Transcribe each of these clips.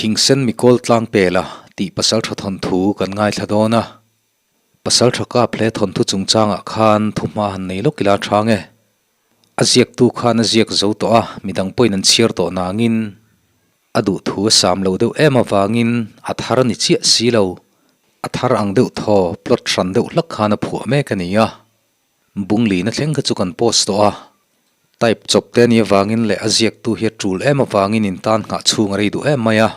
Thingsen mikawl tlang pela tih pasaltha thawnthu kan ngaithla dawn a. Pasaltha kap hle thawnthu chungchangah khan thuhma han nei lawk ila tha nge. A ziaktu khan a ziak zo tawh a, midang pawhin an chhiar tawh nangin a duhthu a sam lo deuh em avangin a thar a ni chiah si lo. A thar ang deuh thaw plot hran deuh hlak khan a phuah mek a ni a. Bunglina thleng kha chu kan post tawh a, type chawp te a nih avangin leh a ziaktu hi a tul em avangin in tan nghah chhung a rei duh em mai a.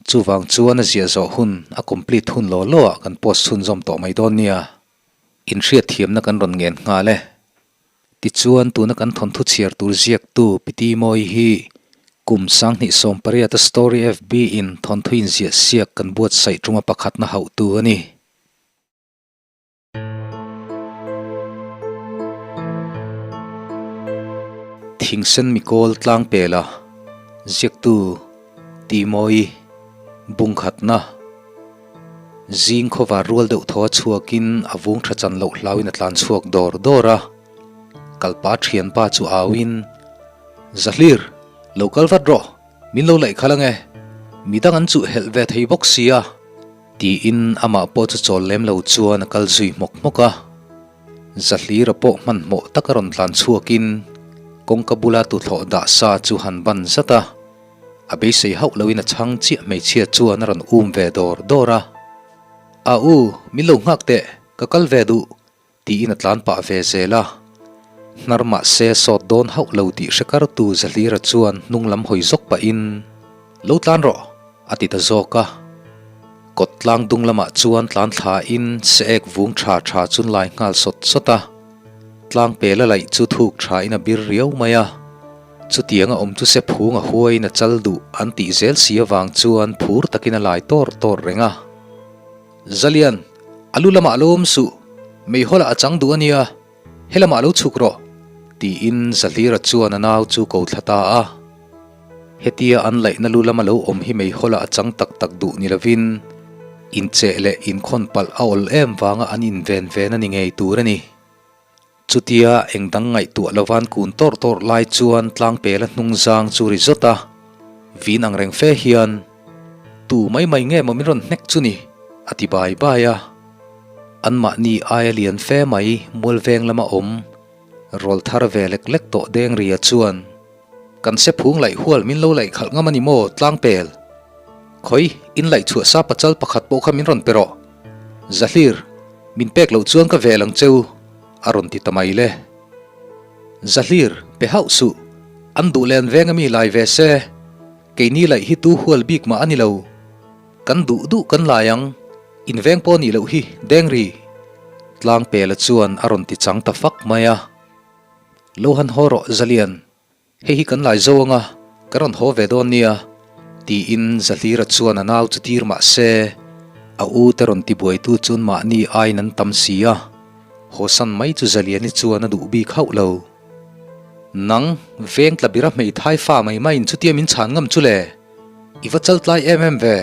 Chuvang chuan a ziah zawh hun, a complete hun law law ah kan post chhunzawm tawh mai dawn nia. Inhriatthiamna kan rawn ngen nghal e. Tichuan tuna kan thawnthu chhiar tur ziaktu Piti Mawi hi kum 2018 a Story FB in thawnthu inziah siak kan buatsaih tuma pakhatna hauhtu a ni. Thingsen mikawl tlang pela ziaktu Timawi bungkhatna zing khawvar rual deuh thaw a chhuakin a vung tha chan loh hlauin a tlan chhuak dawr dawr a, kalpa thianpa chu auin, Zahlir, lo kal vat rawh, min lo laih khalh ange, midang an chuh helh ve thei bawk sia. Tiin amah pawh chu chawl lem lo chuan a kal zui hmawk hmawk a. Zahlira pawh hmanhmawh taka rawn tlan chhuakin kawngka bula tuthlawh dah sa chu han ban zat a, a beisei hauh loin a chhang chiah hmeichhia chuan a rawn um ve dawr dawr a. A u, min lo nghak teh, ka kal ve duh, Tiin a tlan pah ve zel a. Hnar mahse sawt dawn hauh lo tih hre kartu Zahlira chuan hnung lam hawi zawk pahin, Lo tlan rawh! a ti ta zawk a. Kawt tlang dung lamah chuan tlan thlain se ek vung tha tha chun lai nghal sawt sawt a. Tlang pela laih chu thuk thain a bir riau mai a. Chutianga awm chu se phung a huaiin a chal duh an tih zel si avang chuan phur takin a lai tawr tawr reng a. Zalian, a lu lamah lo awm suh, meihawlah a chang duh a nia, helamah lo chhuk rawh, tiin Zahlira chuan a nau chu ko thla ta a. Hetia an laihna lu lama lo awm hi meihawlah a chang tak tak duh ni lovin, incheh leh inkhawn palh a awl em vanga an inven ven a ni ngei tur a ni. Chutia eng dang ngaihtuah lovan kun tawrh tawrh lai chuan tlangpela hnung zang chu ri zawt a, vin ang reng fe hian, Tu mai mai nge maw min rawn hnek chu ni? a ti bai bai a. Anmahni aia lian fe mai mualveng lama awm rawl thar ve lek lek tawh deng ria chuan, Kan se phung laih hual min lo laih khalh ngam a ni maw tlangpel? Khawi, in laih chhuah sa pachal pakhat pawh kha min rawn pe rawh. Zahlir, min pek loh chuan ka vel ang cheu, a rawn ti ta mai le. Zahlir, pe hauh suh, an duh len veng a mi lai ve se, keini laih hi tu hual bik mah a ni lo. Kan duh duh kan lai ang, in veng pawh nih loh hi, Dengri. Tlangpela chuan a rawn ti chang ta fak mai a. Lo han haw rawh Zalian, hei hi kan lai zo anga ka rawn haw ve dawn nia, tiin Zahlira chuan a nau chu tir mah se, a u te rawn tibuaitu chuan mahni aiin an tam si a, hawsan mai chu Zaliani chuan a duh bik hauh lo. Nang, veng tla bira hmeithai fa mai maiin chutia min chhan ngam chu le, i va chal tlai em em ve.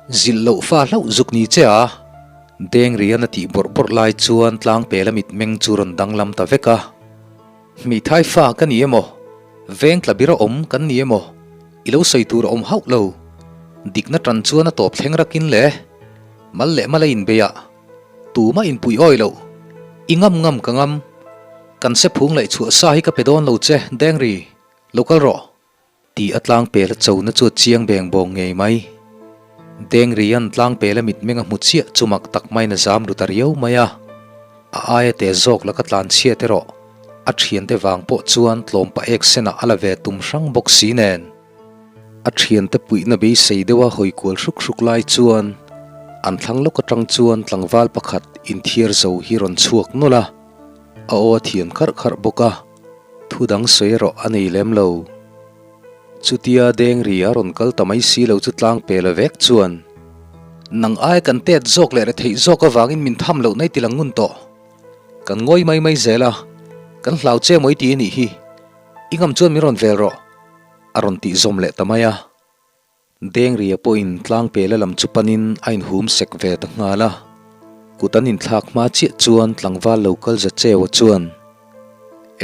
Zilh loh fa hlauh zuk ni che a, Deng Rian a tih bawrh bawrh lai chuan tlangpel a mitmeng chu rawn danglam ta vek a. Hmeithai fa ka ni emaw, veng tla bir a awm kan ni emaw, i lo sawi tur a awm hauh lo. Dikna tan chuan a tawp thleng rakin le, mal leh mal a inbei a, tumah inpui awi loh. I ngam ngam ka ngam. Kan se phung laih chhuah sa hi ka pe dawn lo che, Deng Ri, lo kal rawh. Tih a tlangpel a chona chu a chiang beng bawng ngei mai. Dengrian tlangpel a mitmeng a hmu chiah chu mak tak maiin a zam ru ta riau mai a. A aia te zawk laka tlan chhiat erawh a thiante vang pawh chuan tlawm pa ek senah a la ve tum hrang bawk si nen. A thiante puihna beisei deuha hawi kual hruk hruk lai chuan an thlang lawk atang chuan tlangval pakhat inthiar zo hi rawn chhuak nawlh a, a aw a thian kharh kharh bawk a. Thu dang sawi erawh a nei lem lo. Chutia deng ri a rawn kal ta mai si lo chu tlang pe la vek chuan, Nang ai kan tet zawk leh retheih zawk avangin min tham loh nai ti lang ngun tawh. Kan ngawi mai mai zel a, kan hlau che mawi ti a nih hi. I ngam chuan min rawn vel rawh, a rawn tih zawm leh ta mai a. Dengria pawhin tlangpela lam chu panin a inhum sek ve ta nghal a. Kut an inthlak hma chiah chuan tlangval lo kal za cheu-a chuan,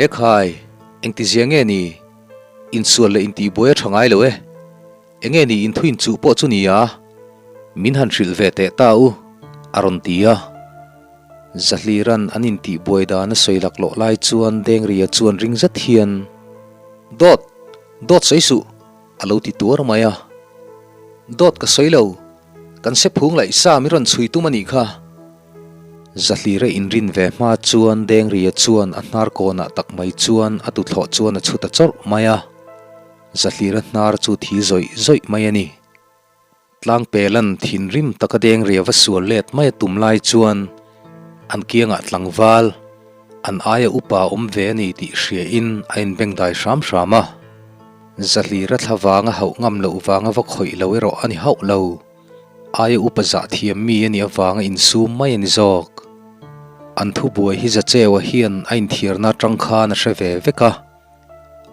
Ekhai, engtizia nge ni? Insual leh intihbuai a tha ngai lo e. Enge ni in thuin chuh pawh chu ni a? Min han hrilh ve teh ta u, a rawn ti a. Zahliran an intihbuai dan a sawi laklawh lai chuan Dengria chuan ring zet hian, Dawt! Dawt sawi suh! a lo ti tuar mai a. Dawt ka sawi lo, kan se phung laih sa mi rawn chhui tum a nih kha. Zahlira inrin ve hma chuan Dengria chuan a hnar kawnah tak mai chuan a tuthlawh chuan a chhu ta chawrh mai a. Zahlira hnar chu thi zawih zawih mai a ni. Tlangpelan thinrim taka Dengria va sual let mai a tum lai chuan an kiangah tlangval, an aia upa awm ve a ni tih hriain a inbengdai hram hram a. Zahlira thla vanga hauh ngam loh vanga va khawih lo erawh a ni hauh lo. Aia upa zah thiam mi a nih avanga insum mai a ni zawk. An thubuai hi Zacheua hian a inthiarna atang khan a hre ve vek a.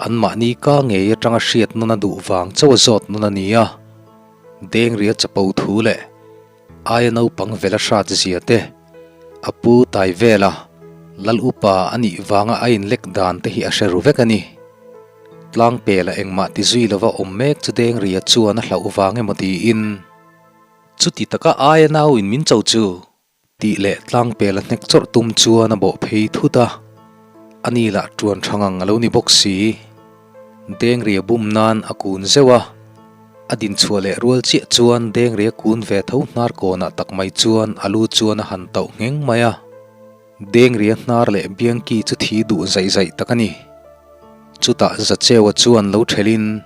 Anmahni ka ngei atanga hriat nawn a duh vang chauh a zawt nawn a ni a, Dengria chapo thu leh aia naupang vela hrat zia te, a pu tai vela Lal upa a nih vanga a inlek dan te hi a hre ru vek a ni. Tlangpela engmah ti zui lova awm mek chu Dengria chuan a hlauh vang emaw tiin, Chuti taka aia nau in min cho chu! Tih leh tlangpel a hnek chawrh tum chuan a bawh phei thut a, a ni lah ṭuan ṭha ngang a lo ni bawk si. Dengria bum nan a kun zeuh a, a din chhuah leh rual chiah chuan Dengria kun ve tho hnar kawnah tak mai chuan a lu chuan a han tauh ngheng mai a. Dengria hnar leh biangki chu thi duh zaih zaih tak a ni. Chutah Zacheua chuan lo ṭhelhin,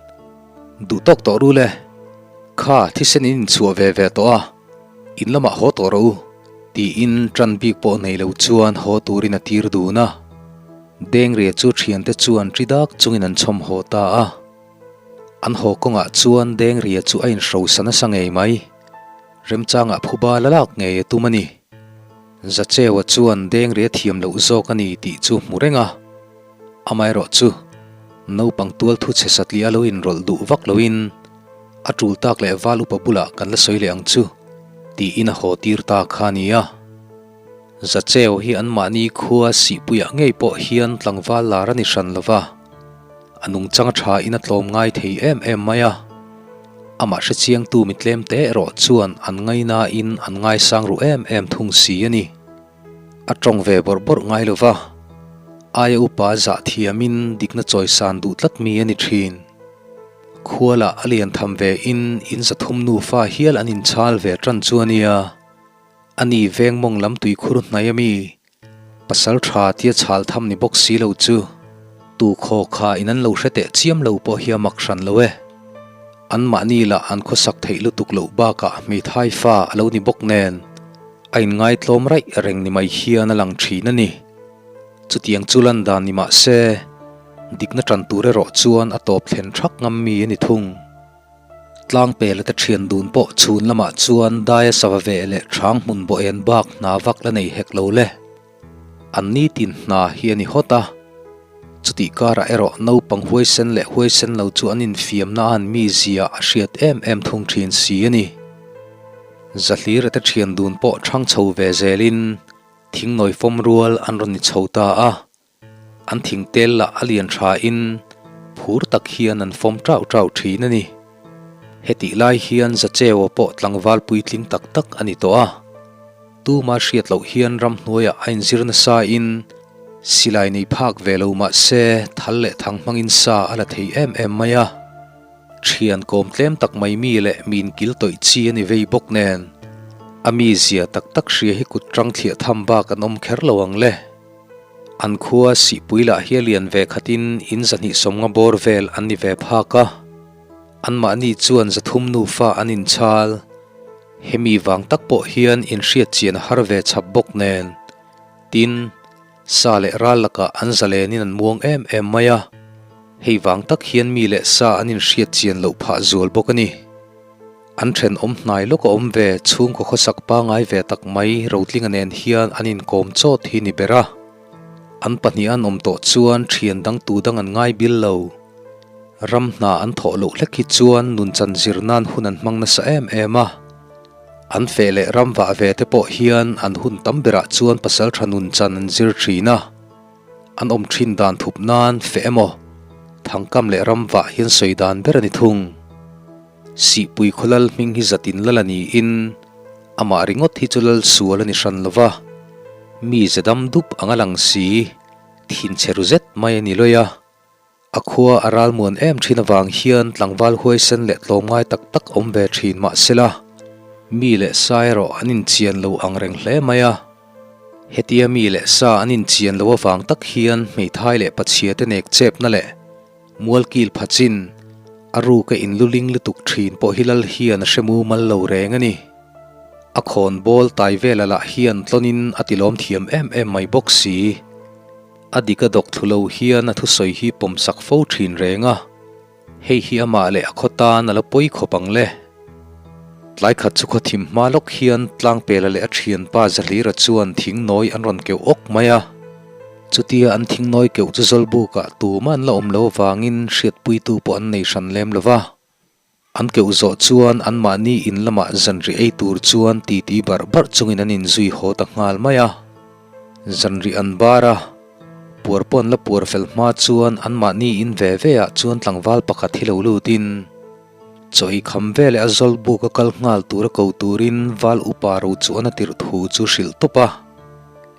Duh tawk tawh ru le, kha thisen in inchhuah ve ve tawh a. In lamah haw tawh rawh u, tiin ṭan bik pawh nei lo chuan haw turin a tir dun a. Dengria chu ṭhiante chuan ṭi dak chungin an chhawm haw ta a. An haw kawngah chuan Dengria chu a inhrosa nasa ngei mai. Remchangah phuba la lak ngei a tum a ni. Zacheua chuan Dengria thiam loh zawk a ni tih chu hmu reng a. Amaherawh chu, naupang tual thu chhe satliah lo inrawlh duh vak loin a tul tak leh val upa bulah kan la sawi leh ang chu tiin a haw tir ta kha a nia. Zacheu hi anmahni khua Sihpuiah ngei pawh hian tlangval lar a ni hran lo va, a nungchang a thain a tlawm ngai thei em em mai a. Amah hrechiangtu mi tlemte erawh chuan an ngainain an ngaisang ru em em thung si a ni. A tawng ve bawrh bawrh ngai lo va, aia upa zah thiamin dikna chawisan duh tlat mi a ni thin. Khualah a lian tham ve in in zathum nufa hial an inchhal ve tan chu a nia. A ni veng mawng lam tuikhur hnai a mi, pasal tha tia chhal tham ni bawk si lo chu. Tu khaw kha in an lo hre teh chiam lo pawh hi a mak hran lo e. Anmahni lah an khawsak theih lutuk loh bakah hmeithai fa a lo ni bawk nen. A inngaitlawm raih reng ni mai hian a lang thin a ni. Chutiang chu lan dan ni mah se, dikna tan tur erawh chuan a tawp thlen thak ngam mi a ni thung. Tlangpela te thian dun pawh chhun lamah chuan daia sava veh leh hrang hmun bawh en bak hna vak la nei hek lo le. An nitin hna hi a ni hawt a. Chutih karah erawh naupang huaisen leh huaisen lo chu an infiamna a an mizia a hriat em em thung thin si a ni. Zahlira te thian dun pawh thang chho ve zelin thingnawi fawm rual an rawn ni chho ta a, an thing tel lah a lian tha in phur tak hian an fawm tau tau thin a ni. Hetih lai hian Zacheua pawh tlangval puitling tak tak a ni tawh a, tuma hriat loh hian ramhnuaiah a inzir nasa in silai nei phak ve lo mah se thal leh thang hmangin sa a la thei em em mai a. Thian kawm tlem tak mai mi leh mi inkil tawih chi a ni vei bawk nen, a mi zia tak tak hria hi kut tang thliah tham bak an awm kher lo ang le. An khua Sihpui lah hi a lian ve khatin in zahnih sawmnga bawr vel an ni ve phak a, anmahni chuan zathum nufa an inchhal. Hemi vang tak pawh hian inhriat chian a har ve chap bawk nen, tin, Sa leh ral lakah an zalenin an muang em em mai a, hei vang tak hian mi leh sa an inhriat chian loh phah zual bawk a ni. An thenawm hnai lawk a awm ve chhungkaw khawsak pangai ve tak mai Rotlinga nen hian an inkawm chawt hi ni ber a. An pahnih an awm tawh chuan thian dang tu dang an ngai bil lo. Ram hna an thawh loh hlek hi chuan nunchan zir nan hun an hmang nasa em em a. An feh leh ram vah ve te pawh hian an hun tam berah chuan pasal tha nun chan an zir thin a, an awm thin dan thup nan feh emaw thangkam leh ram vah hian sawi dan ber a ni thung. Sihpui khaw lal hming hi zatin lal a niin amah ringawt hi chu lal sual a ni hran lo va, mi ze dam dup ang a lang si, thinchhe ru zet mai a ni lawih a. A khua a ralmuan em thin avang hian tlangval huaisen leh tlawmngai tak tak awm ve thin mah sela, mi leh sa erawh an inchian lo ang reng hle mai a. Hetia mi leh sa an inchian lo avang tak hian hmeithai leh pachhia te nek chepna leh mualkil phachin a ruka inluling lutuk thin pawh hi lal hian a hre mumal lo reng a ni. A khawn bawl tai vela lah hian tlawnin a tilawm thiam em em mai bawk si. A dik a dawk thlu lo hian a thusawi hi pawmsak fo thin reng a, hei hi amah leh a khaw tan a la pawi khawp ang le. Tlai khat chu khaw thim hma lawk hian Tlangpela leh a thianpa Zahlira chuan thing nawi an rawn keuh awk mai a. Chutia an thing nawi keuh chu Zawlbukah tumah an la awm lo avangin hriatpuitu pawh an nei hran lem lo va. An keuh zawh chuan anmahni in lamah zanri ei tur chuan titi barh barh chungin an inzui haw ta nghal mai a. Zanri an bar a, puar pawh an la puar fel hma chuan anmahni in ve ve ah chuan tlangval pakhat hi lo lutin chaw ei kham veleh a zawl buk a kal nghal tura ko turin val upa ro chuan a tirh thu chu hrilh tawp a.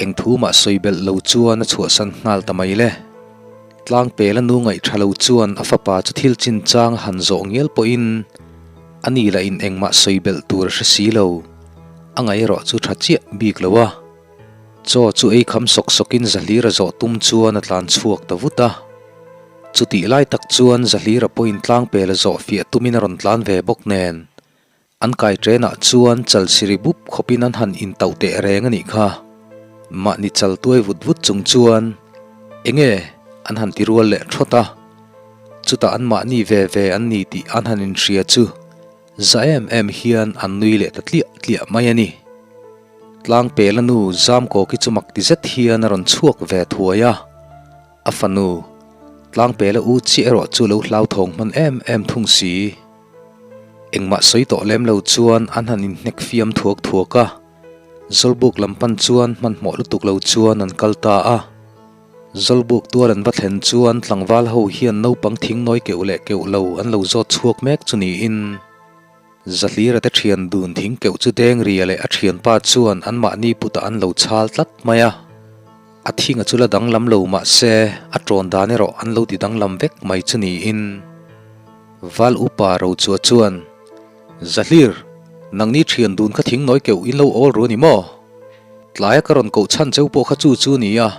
Eng thu mah sawi belh lo chuan a chhuahsan nghal ta mai le. Tlangpela nu ngaih tha lo chuan a fapa chu thil chinchang a han zawh ngial pawhin a ni lah in engmah sawi belh tur a hre si lo, a ngaih erawh chu tha chiah bik lo a. Chaw chu ei kham sawk sawkin Zahlira zawh tum chuan a tlan chhuak ta vut a. Chutih lai tak chuan Zahlira pawhin Tlangpela zawh fiah tumin a rawn tlan ve bawk nen An kai ṭenah chuan chal siri bup khawpin an han intauh teh reng a nih kha. Mahni chal tuai vut vut chung chuan enge an han ti rual leh ṭhawt a. Chutah an mahni ve ve an ni tih an han inhria chu za em em hian an nui leh ta tliah tliah mai a ni. Tlangpela nu Zamkawki chu mak ti zet hian a rawn chhuak ve thuai a. A fanu Tlangpela u chiah erawh chu lo hlauthawng hman em em thung si. Engmah sawi tawh lem lo chuan an han inhnek fiam thuak thuak a, Zawlbuk lam pan chuan hmanhmawh lutuk lo chuan an kal ta a. Zawlbuk tual an va thlen chuan tlangval ho hian naupang thing nawi keuh leh keuh lo an lo zawt chhuak mek chu niin Zahlira te thian dun thing keuh chu Dengria leh a thianpa chuan anmahni putah an lo chhal tlat mai a. A thinga chu la danglam lo mah se a tawn dan erawh an lo ti danglam vek mai chu niin Val upa Rochua chuan, Zahlir, nangni thian dun kha thing nawi keuh in lo awl ru a ni maw? Tlaia ka rawn koh chhan cheu pawh kha chu chu ni a,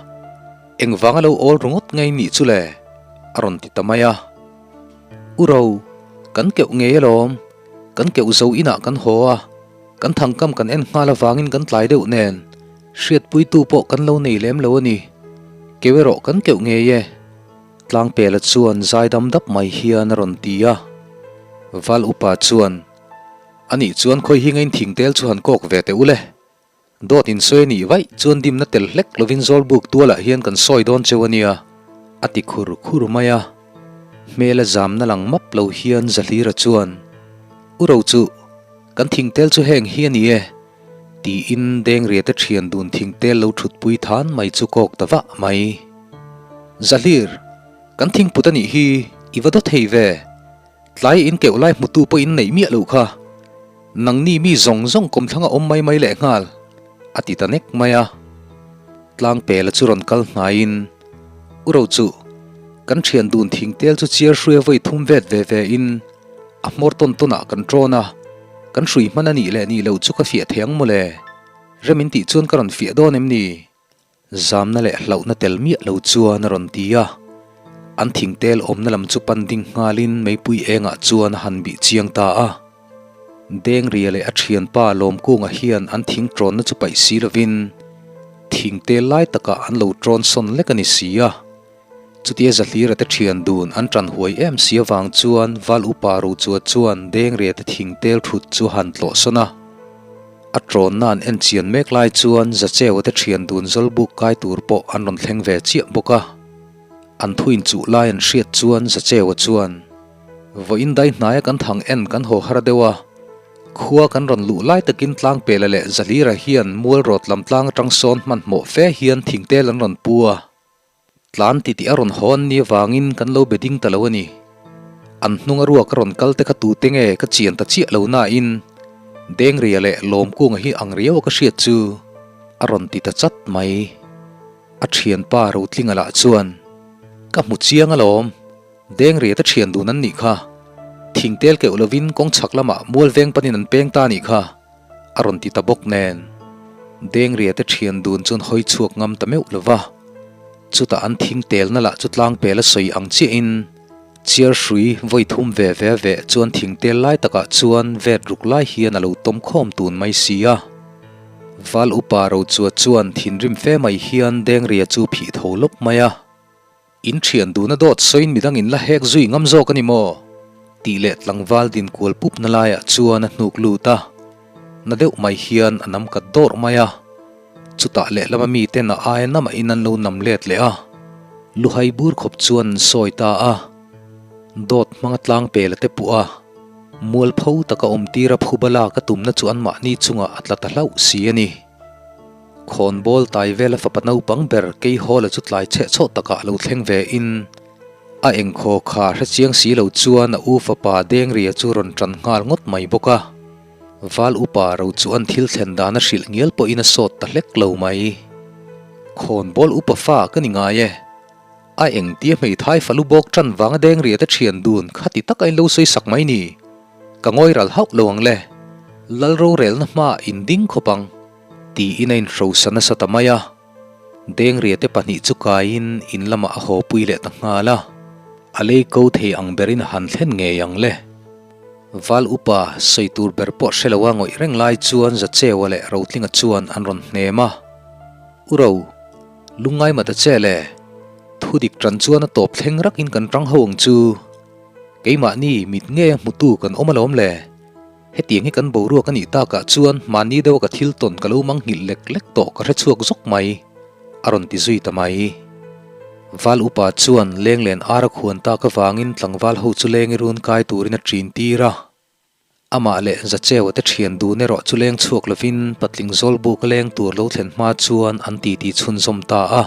engvanga lo awl ru ngawt ngei nih chu le? a rawn ti ta mai a. U Ro, kan keuh ngei alawm, kan keuh zo inah kan haw a, Kan thangkam kan en nghal avangin kan tlai deuh nen, hriatpuitu pawh kan lo nei lem lo a ni. Keu erawh kan keuh ngei e. Tlangpela chuan zaidam dap mai hian a rawn ti a. Val upa chuan, Anih chuan khawi hi ngain thingtel chu han kawk ve teh u le. Dawt insawi a nih vaih chuan dimna tel hlek lovin Zawlbuk tualah hian kan sawi dawn cheu a nia, a ti khur khur mai a. Hmela zamna lang map lo hian Zahlira chuan, U ro chu, kan thingtel chu heng hi a ni e, tiin Dengriate thian dun thingtel lo thutpui than mai chu kawk ta vah mai. Zahlir, kan thingput a nih hi, i va daw thei ve. Tlai in keuh lai hmutu pawh in neih miah loh kha. Nangni mi zawng zawng kawmthlang a awm mai mai leh nghal, a ti ta nek mai a. Tlangpela chu rawn kal hnaiin, U ro chu, kan thian dun thingtel chu chiar hruia vawi thum vet ve ve in a hmawr tawn tawnah kan ṭawn a, kan hrui hman a nih leh nih loh chu ka fiah thei ang mawle. Rem in tih chuan ka rawn fiah dawn em ni? Zamna leh hlauhna tel miah lo chuan a rawn ti a, an thingtel awmna lam chu pan ding nghalin meipui engah chuan a han bih chiang ta a. Dengria leh a thianpa Lawmkunga hian an thing ṭawnna chu paih si lovin thingtel lai takah an lo ṭawn sawn lek a ni si a. Chutia Zahlira te thian dun an ṭan huai em si avang chuan Val Upa Rochua chuan Dengria te thingtel thut chu a han tlawh sawn a. A ṭawnna an en chian mek lai chuan Zacheua te ṭhian dun Zawlbuk kai tur pawh an rawn thleng ve chiah bawk a. An thu inchuh lai an hriat chuan Zacheua chuan, Vawiin dai hnaia kan thang en kan haw har deuh a, khua kan rawn luh lai takin Tlangpela leh Zahlira hian Mualrawt lam tlang aṭang sawn hmanhmawh fe hian thingtel an rawn pu a. Tlan titih a rawn haw an ni avangin kan lo be ding ta lo a ni. An hnunga ruak a rawn kal te kha tute nge ka chian ta chiah lo nain Dengria leh Lawmkunga hi ang riau a ka hriat chu a rawn ti ta chat mai. A thianpa Rotlinga lah chuan, Ka hmu chiang alawm, Dengria te thian dun an nih kha. Thingtel keuh lovin kawng chhak lamah mual veng panin an peng ta nih kha. A rawn ti ta bawk nen, Dengria te thian dun chuan hawi chhuak ngam ta meuh lo va. Chutah an thing telna lah chu tlangpel a sawi ang chiahin chiar hrui vawi thum ve ve ve chuan thing tel lai takah chuan vet ruk lai hian a lo tawm khawm tun mai si a. Val upa Rochua chuan thinrim fe mai hian Dengria chu phih tho lawp mai a. In thian duhna dawt sawiin midang in la hek zui ngam zawk a ni maw? tih leh tlangval din kual pup na laiah chuan a hnuk lut a, na deuh mai hian a nam kat dawrh mai a. Chutah lehlama miten a aia namahin an lo nam let leh a, luhai bur khawp chuan an sawi ta a. Dawt hmanga tlang pela te puh a, mualpho taka awmtira phuba lak a tumna chu anmahni chungah a tla ta hlauh si a ni. Khawnbawl tai vela fapa naupang ber Keihawla chu tlai chheh chhawh takah lo thleng ve in a engkhaw kha hre chiang si lo chuan a u fapa Dengria chu rawn tan nghal ngawt mai bawk a. Val upa ro chu an thil thlen dan a hrilh ngial pawhin a sawt ta hlek lo mai. Khawnbawl upa fa ka ni ngai e. A engtia hmeithai falu bawk tan vanga Dengria te thian dun khati taka in lo sawi sak mai ni. Ka ngawi ral hauh lo ang le. Lal rorelna hmaah in ding khawp ang. Tiin a inhrosa nasa ta mai a. Dengria te pahnih chu kaiin in lamah a haw pui leh ta nghal a. A lei ko thei ang berin a han thlen ngei ang le. Val upa sawi tur ber pawh hre lo a ngawih reng lai chuan Zacheua leh Rotlinga chuan an rawn hnem a. U Ro. Lungngai mah ta che le, thu dik tan chuan a tawp thleng rakin kan tang ho ang chu. Keimahni mit nge a hmutu kan awm alawm le. Hetiang hi kan boruak a nih takah chuan mahni deuha ka thil tawn ka lo mang nghilh lek lek tawh ka hre chhuak zawk mai, a rawn ti zui ta mai. Val upa chuan lenglen ar a khuan tak avangin tlangval ho chu leng i run kai turin a ṭin tir a. Amah leh Zacheua te thian dun erawh chu leng chhuak lovin patling zawlbuk a leng tur lo thlen hma chuan an titi chhunzawm ta a.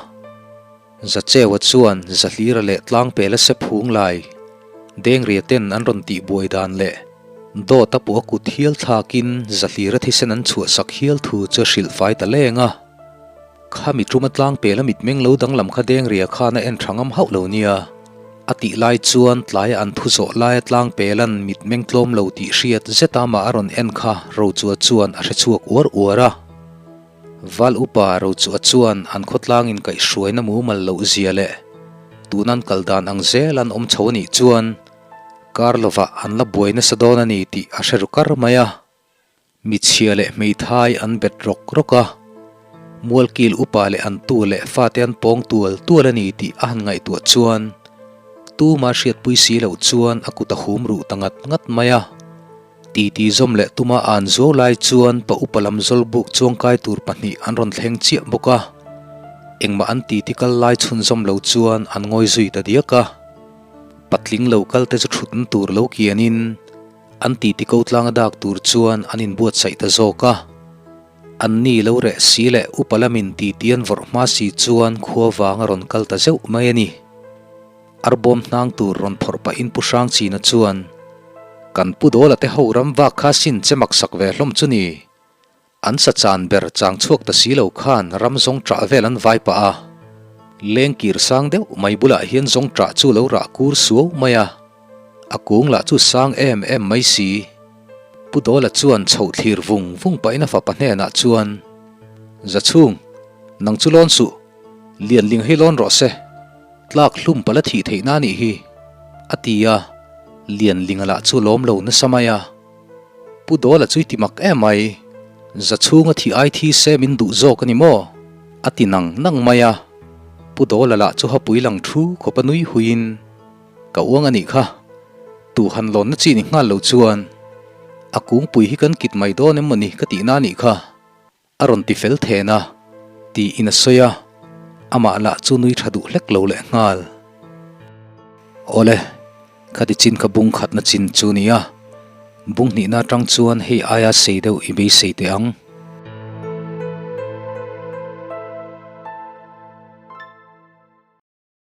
Zacheua chuan Zahlira leh Tlangpela se phung lai Dengria ten an rawn tih buai dan leh dawt a puh a kut hial thlakin Zahlira thisen an chhuahsak hial thu chu a hrilh fai ta leng a. Khami ṭuma tlangpel a mitmeng lo danglam kha Dengria khan a en ṭha ngam hauh lo nia. A tih lai chuan tlaia an thu zawh laia tlangpelan mitmeng tlawm lo tih hriat zet amah a rawn en kha Rochua chuan a hre chhuak uar uar a. Val upa Rochua chuan an khawtlangin kaihhruaina mumal loh zia leh tun an kal dan ang zel an awm chho a nih chuan kar lovah an la buai nasa dawn a ni tih a hre ru kar mai a. Michhia leh hmeithai an bet rawk rawk a, Mualkil upa leh an tu leh fate an pawng tual tual a ni tih a han ngaihtuah chuan tuma hriatpui si loh chuan a kut a hum ruh ta ngat ngat mai a. Titi zawm leh tuma an zuau lai chuan pa upa lam zawlbuk chuangkai tur pahnih an rawn thleng chiah bawk a, engmah an titi kal lai chhunzawm lo chuan an ngawi zui ta diak a. Patling lo kal te chu thutna tur lo kianin, An titi ko tlang a dak tur chuan an inbuatsaih ta zawk a. An ni lo reh si leh upa lamin titi an vawrh hma si chuan khua vang a rawn kal ta zeuh mai a ni. Arbawm hnang tur rawn phawrh pahin Pu Hrangchina chuan, Kan Pu Dawla te ho ram vak kha sin che maksak ve hlawm chu ni. An sa chan ber chang chhuak ta si lo khan ram zawng ṭah vel an vai pah a. Lengkir sang deuh mai bulah hian zawng ṭah chu lo rah kur suau mai a. A kung lah chu sang em em mai si. Pu Dawla chuan chhoh thlir vung vung pahin a fapa hnenah chuan, Zachhung, nang chu lawn suh, Lianling hi lawn rawh se. Tlak hlum pala thih theihna a nih hi, a ti a. Lianlinga lah chu lawm lo nasa mai a. Pu Dawla chu i ti mak em mai, za chhunga thi ai thi se min duh zawk a ni maw? a ti nang nang mai a. Pu Dawla lah chu hapui lang thu khawp a nui huiin, Ka uang a nih kha, tu han lawnna chi ni nghal lo chuan a kungpui hi kan kit mai dawn em maw ni ka tihna a nih kha. A rawn ti fel then a, tiin a sawi a, amah lah chu nui tha duh hlek lo leh nghal. Awle, khati chin kha bung khatna chin chu nia, bung hnihna atang chuan hei aia sei deuh i beisei teh ang.